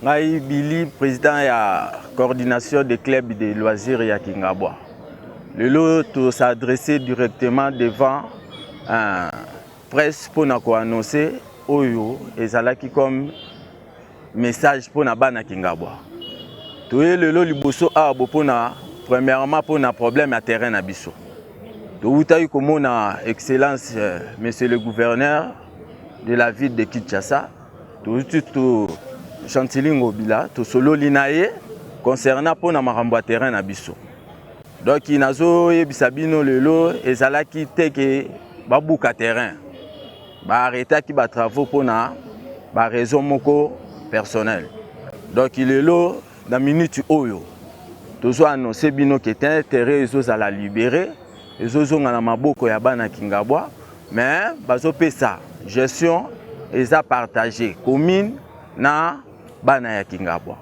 Ngai Billy, président ya coordination des clubs de loisirs ya Kingabwa. Lelo tos'adresser directement devant presse mpona koannoncer oyo ezalaki comme message mpona bana Kingabwa. Toye lelo liboso awa bo mpona premièrement mpona problème ya terrain na biso. Towutaki komona excellence monsieur le gouverneur de la ville de Kinshasa, touti to Gentiny Ngobila, tosololi na ye concernant mpona makambo ya terrain na biso. Donc nazoyebisa bino, lelo ezalaki te ke babuka terrain, baarrêtaki batravaux mpona baraison moko personnelle. Donc lelo na minute oyo tozo annonce bino ke terrain ezozala libéré, ezozonga na maboko ya bana Kingabwa, mais bazopesa gestion eza partage commune na bana ya Kingabwa.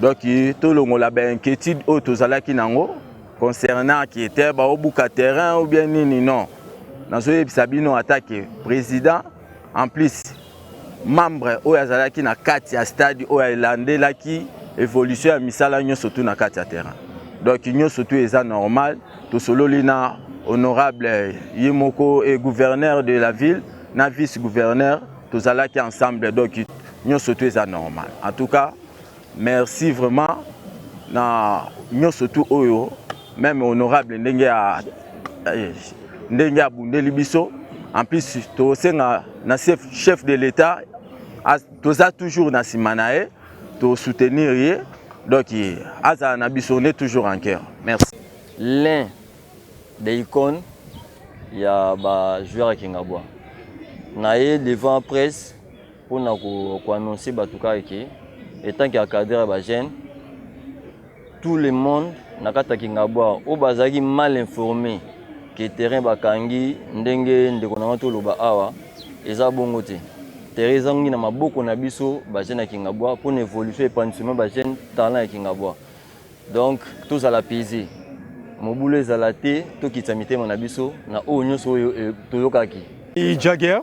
Donc tolongola bainquiétude oyo tozalaki nango concernant ke te baobuka terrain ou bien nini. Non, nazoyebisa bino ata ke président, en plus membre oyo azalaki na kati ya stade oyo elandelaki évolution ya misala nyonso tu na kati ya terrain, donc nyonso tu eza normal. Tosololi na honorable ye moko e gouverneur de la ville na vice gouverneur, tozalaki ensemble, donc nyonso tu eza normal. En tout cas, merci vraiment na nyonso tu oyo même honorable ndenge abundeli biso. En plus tosenga na chef de l'État, toza toujours na nsima na ye, tosoutenir ye, donc azala na biso, on est toujours en cœur. Merci. L'un des icônes ya bajoueur ya Kingabwa na ye devant presse mpona koannoncer bato kaka ke etant que encadreur ya bajeune, tout le monde na kati ya Kingabwa oyo bazalaki mal informé ke terrain bakangi, ndenge ndeko na nga toloba awa, eza bongo te. Terrain ezangi na maboko na biso bajeune ya Kingabwa mpona évolution, épanouissement bajeune talent ya Kingabwa. Donc tozala paisé, mobulu ezala te, tokitisa mitema na biso na oyo nyonso oyo toyokaki. Jaguer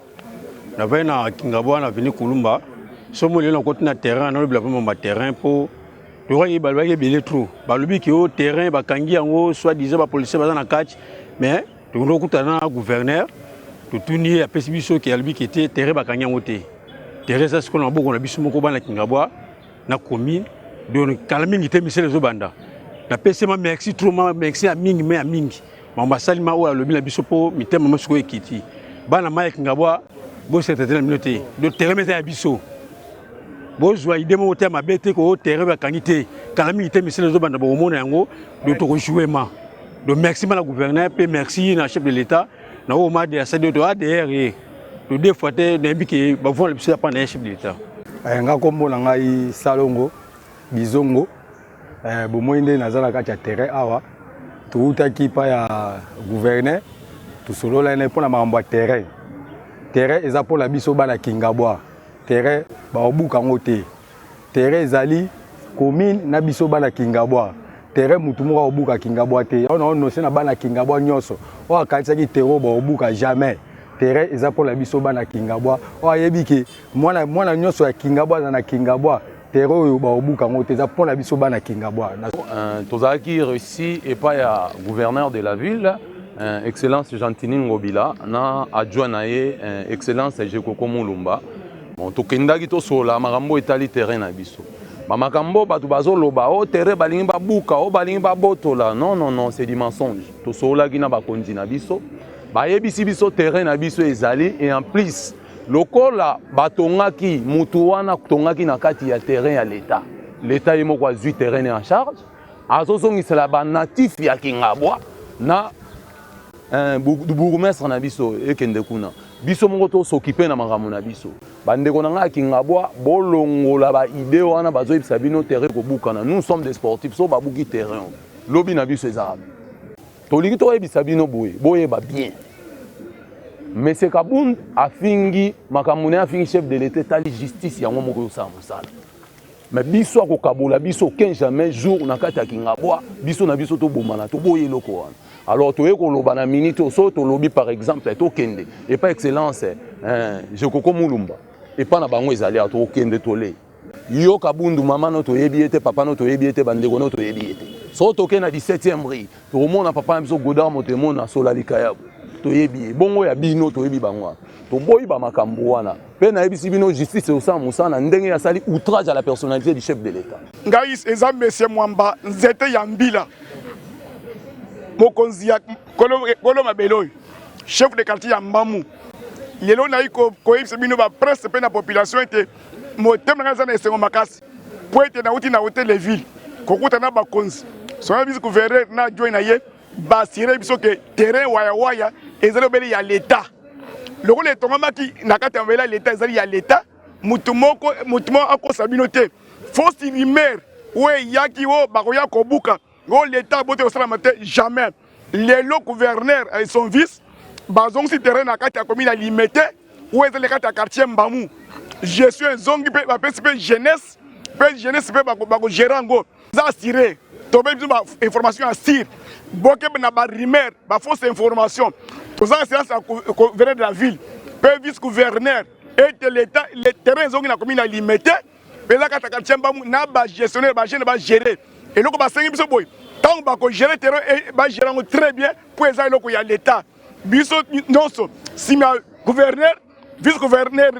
navai na Kingabwa na avenue Kulumba. Somo lelo nakoti na terrain, nalobela mpe mamba terrain mpo toyokaki balobaki ebele trop. Balobi ke o terrain bakangi yango, soit disant bapolicier baza na kati, mais tokondi kokutana na gouverneur, totuni ye, apesi biso ke alobi ke te, terrain bakangi yango te. Terrain eza sikoyo na maboko na biso moko bana Kingabwa na commune. Donc kala mingi te misala ezobanda. Napesi ma merci trop, ma merci ya mingi, me ya mingi makambo asalima oyo alobi na biso mpo mitema ma sikoyo ekiti. Bana mai ya Kingabwa, boseta te na bino te. Donc terrain eza ya biso, bozwa idée moko te ya mabe te ko terrain bakangi te. Kala mingi te misala ezobanda, bokomona yango. Donc tokojouer ma. Donc merci ma na gouverneur mpe merci na chef de l'État na oyo ma asali to adr ye to deux fois te. Nayebi ke bavona na biso ya pana ya chef de l'État. Nga nkombo na ngai Salongo Bizongo. Bomoi nde naza na kati ya terrain awa. Toutaki pa ya gouverneur, tosolola ye mpona makambo ya terrain. Terrain eza mpona biso bana Kingabwa. Terrain baobuka yango te. Terrain ezali commune na biso bana Kingabwa. Terrain mutu moko akobuka Kingabwa te. Oyo naonose na bana Kingabwa nyonso oyo akanisaki terrain baobuka, jamais. Terrain eza mpona biso bana Kingabwa. Oyo ayebi ke mwana, mwana nyonso ya Kingabwa aza na Kingabwa, terrain oyo baobuka yango te, eza mpona biso bana Kingabwa. Tozalaki reçu epai ya gouverneur de la ville, excellence Gentiny Ngobila, na adjoint na ye, excellence Jekoko Mulumba. Bon, tokendaki tosolola makambo etali terrain na biso. Bamakambo bato bazoloba o terrain balingi babuka, o balingi babotola, non, non, non, c'est du mensonge. Tosololaki na bakonzi na biso, bayebisi biso terrain na biso ezali. Et en plus, lokola batongaki, mutu wana tongaki na kati ya terrain ya l'État, l'État ye moko azwi terrain en charge, azozongisela banatif ya Kingabwa na bourgmestre na biso. Ekende kuna, biso moko tos'occuper na makambo na biso. Bandeko na ngai ya Kingabwa, bolongola baidée wana bazoyebisa bino terrain kobukana. Nous sommes des sportifs. So babuki terrain, lobi na biso ezalaka. Tolingi toyebisa bino boye, boyeba bien, monsieur Kabund afingi makambo na ye, afingi chef de l'État, etali justice yango moko yosala mosala. Mais biso akokabola biso aucun jamais jour na kati ya Kingabwa. Biso na biso tobomana, toboyi eloko wana. Alors toye koloba na minute oyo, soki tolobi par exemple tokende epa excellence Jekoko Mulumba, epa na bango ezali awa, tokokende tole. Yo Kabundu, mama no toyebi ye te, papa no toyebi ye te, bandeko no toyebi ye te. Soki tokei na 17e rue, tokomona papa na biso Godard Motemona asola likayabo, toyebi ye. Bongo ya bino toyebi bango wana. Toboyi bamakambo wana mpe nayebisi bino, justice osala mosala na ndenge asali outrage à la personnalité du chef de l'État. Ngai eza Monsieur Mwamba Nzete ya Mbila, mokonzi ya kolo mabele oyo, chef de quartier ya Mbamu. Lelo nayi koyebisa bino bapresse mpe na population ete motema na ngai eza na esengo makasi, mpo ete nauti na hotel de ville kokuta na bakonzi sona biso, gouverneur na adjoint na ye, baassurer biso ke terrain wayawaya ezali obele ya leta. Lokola etongamaki na kati ya mabele ya leta, ezali ya leta. Mutu moko akosa bino te. Fausse rumeur oyo eyaki oyo bakoya kobuka oyo leta bote kosalama te, jamais. Lelo gouverneur et son vice bazongisi terrain na kati ya commune ya Limete oyo ezali kati ya quartier Mbamu. Gestion ezongi mpe bapesi mpe jeunesse, mpe jeunesse mpe bakogérer yango. Eza assuré, tobebi biso bainformation ya sûre. Bokebe na barumeur, bafausse information. Toza assurance ya gouverneur de la ville mpe vice gouverneur ete leta le terrain ezongi na commune ya Limete mpe eza kati ya quartier Mbamu na bagestionnaire, bajeune bagérer. Eloko basengi biso boye, ntango bakogérer terrain, bagérer yango très bien, mpo eza eloko ya leta. Biso nyonso nsima ya gouverneur, vice gouverneur.